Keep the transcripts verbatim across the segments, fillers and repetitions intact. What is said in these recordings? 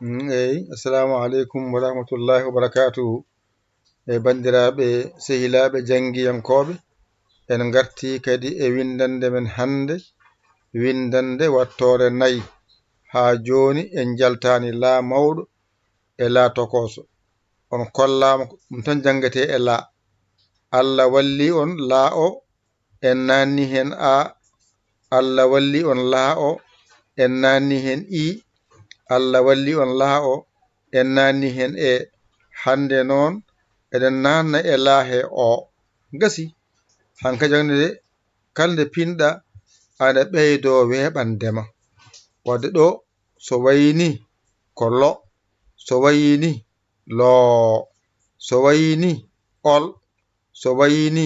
Mm, eyi, assalamu aleykum wa rahmatullahi wa barakatuhu. E banndiraaɓe, sehilaaɓe, janngiyankooɓe, en ngartii kadi e winndannde men hannde, winndannde wattoore nayi. Haa jooni en njaltaani laa mawɗo e laa tokooso. On kollaama ko ɗum tan janngetee e laa. Allah walli on laa o, en naanni heen a. Allah walli on laa o, en naanni heen i. Allah walli on laa o, en naanni heen e. Hannde noon, eɗen naanna e laa he o. Gasi, hanka jannde nde, kala nde pinɗa, aɗa ɓeydo weeɓande ma. Wadde ɗo, so wayi ni ko lo, so wayi ni loo, so wayi ni ol, so wayi ni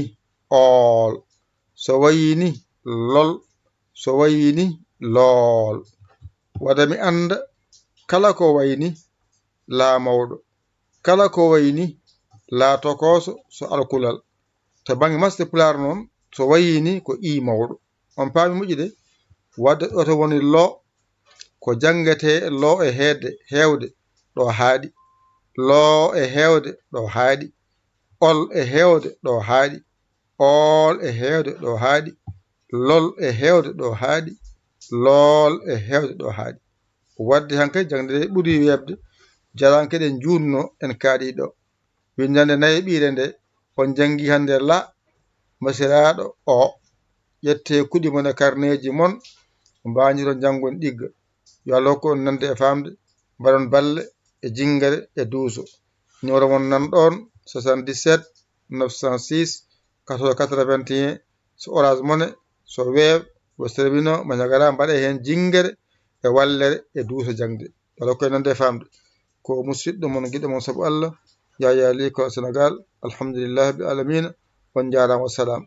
ool, so wayi ni lol, so wayi ni lool. Wada mi annda kala ko wayi ni laa mawɗo, kala ko wayi ni laa tokooso so alkulal. To bannge masde Pulaar noon, so wayi ni ko i mawɗo. On paami moƴƴude? Wadde ɗo to woni lo, ko janngetee lo e heedde, heewde, ɗo haaɗi. Lo e heewde, ɗo haaɗi. Ol e heewde, ɗo haaɗi. Ool e heewde, ɗo haaɗi. Lol e heewde, ɗo haaɗi. Lool e heewde, ɗo haaɗi. Wadde hankadi jannde nde ɓuri weeɓde, jarankeɗen njuutno en kaaɗi ɗo. Winndannde nayeɓiire nde on janngi hannde la, masiraaɗo o. Ƴettee kuɗi mon e karneeji mon, mbaandiron janngon ɗigga. Yo Allah hokku on nande e faamde, mbaɗon balle e jinngere e duuso. Numéro mon nan ɗoon, soixante-dix-sept neuf cent six quatre-vingts quatre-vingt-un, so Orange Money, so Wave, Western Union, Maniagara, mbaɗee heen jinngere e wallere e duuso jaŋde. Yo Allah hokku en nande e faamde. Ko musiɗɗo mon, giɗo mon sabu Allah, Yaya Ly ko Sénégal. Alhamdulillahi rabbil alamina. On njaaraama, wassalam.